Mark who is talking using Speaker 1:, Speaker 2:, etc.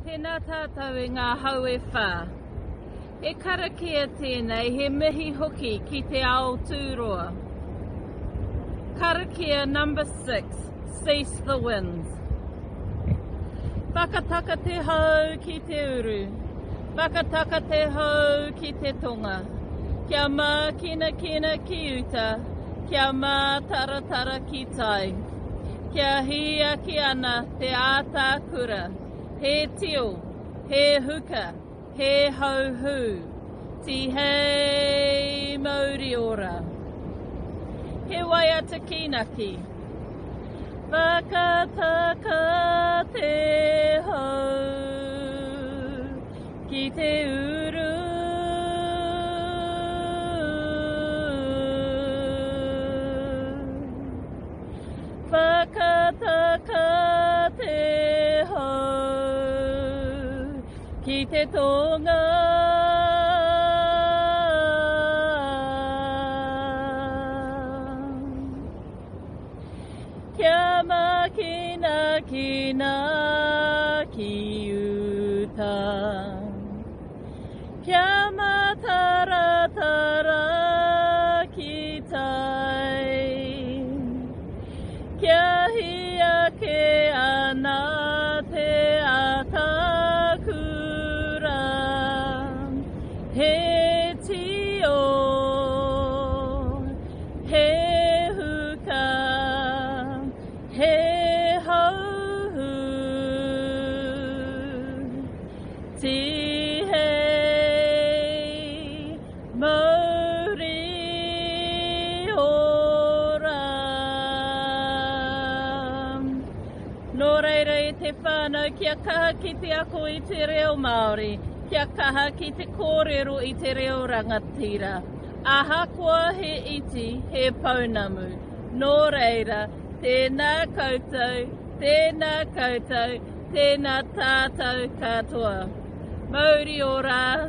Speaker 1: Tēnā tātou e ngā hau e whā. He karakia tēnei, he mihi hoki ki te ao tūroa. Karakia number 6, Cease the Winds. Whakataka te hau ki te uru, whakataka te hau ki te tonga, kia mākinakina ki uta, kia mātaratara ki tai, kia hī ake ana te ātākura. He tio, he huka, he hauhū, Tihei mauri ora. He waiata kīnaki. Whakataka te hau ki te uru. Whakataka te hau ki te tonga. Kia makinakina ki uta. Kia mataratara ki tai. Kia hī ake ana te atakura. He tio, he huka, he hauhū. Tihei mauri ora. Nō reira e te whānau kia kaha ki te ako i te reo Māori, kia kaha ki te kōrero i te reo rangatira. Ahakoa he iti, he pounamu. Nō reira, tēnā koutou, tēnā koutou, Tēnā tātou katoa. Mauri ora!